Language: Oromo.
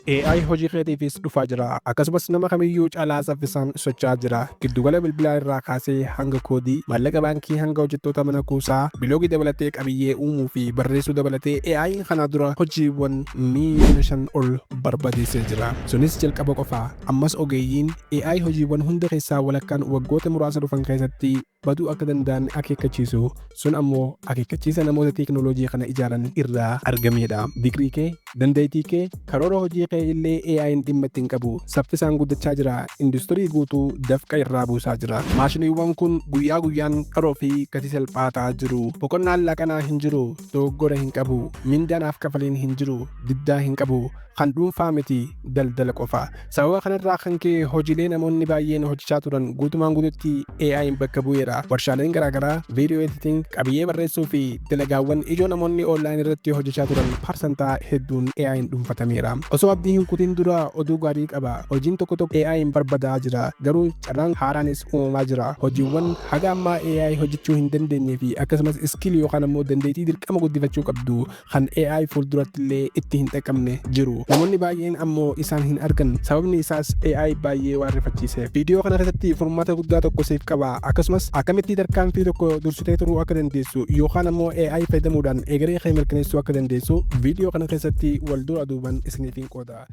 AI hojii keetiifis dhufaa jira. Akkasumas nama kamiyyuu caalaa saffisaan socho'aa jira. Giddugala bilbilaa irraa kaasee hanga koodii, maallaqa baankii hanga hojjettoota mana kuusaa, biloogii dabalatee, qabiyyee uumuu fi barreessuu dabalatee, AI'n kana dura hojiiwwan miiliyoona 5 ol barbadeessee jira. Sunis jalqaba qofa. Ammas ogeeyyiin AI hojiiwwan hunda keessaa walakkaan waggoota muraasa dhufan keessatti baduu akka danda'an akeekkachiisu. Sun ammoo akeekkachiisa namoota teekinooloojii kana ijaaran irraa argamedha. Digirii kee, dandeettii kee, karoora hojii kee illee AI'n dhimma ittiin qabu. Saffisaan guddachaa jira. Industirii guutuu dafqa irraa buusaa jira. Maashiniiwwan kun guyyaa guyyaan qaroo fi gatii salphaa ta'aa jiru. Boqonnaan laaqanaa hin jiru. Dogoggora hin qabu. Mindaanaaf kafaliin hin jiru. Diddaa hin qabu. Kan dhuunfaa miti, daldala qofa. Sababa kanarraa kan ka'e hojiilee namoonni baay'een hojjechaa turan guutumaan guututti AI'n bakka bu'eera. Warshaaleen garaagaraa, video editing, qabiyyee barreessuu fi dalagaawwan ijoo namoonni online irratti hojjechaa turan parsantaa hedduun AI'n dhuunfatameera. Osoo abdii hin kutin dura oduu gaarii qaba. Hojiin tokko tokko AI'n barbadaa jira. Garuu carraan haaraanis uumamaa jira. Hojiiwwan haga ammaa AI hojjechuu hin dandeenyee fi akkasumas skill yookaan ammoo dandeettii dirqama guddifachuu qabdu kan AI fuulduratti illee itti hin dhaqqabne jiru. Namoonni baay'een ammoo isaan hin argan. Sababni isaas AI baay'ee waan rifachiiseef. Viidiyoo kana keessatti furmaata guddaa tokko siif qaba. Akkasumas akkamitti tarkaanfii tokko dursitee turuu akka dandeessu yookaan ammoo AI fayyadamuudhaan egeree kee mirkaneessuu akka dandeessu viidiyoo kana keessatti wal dura duuban isiniif hin qooda.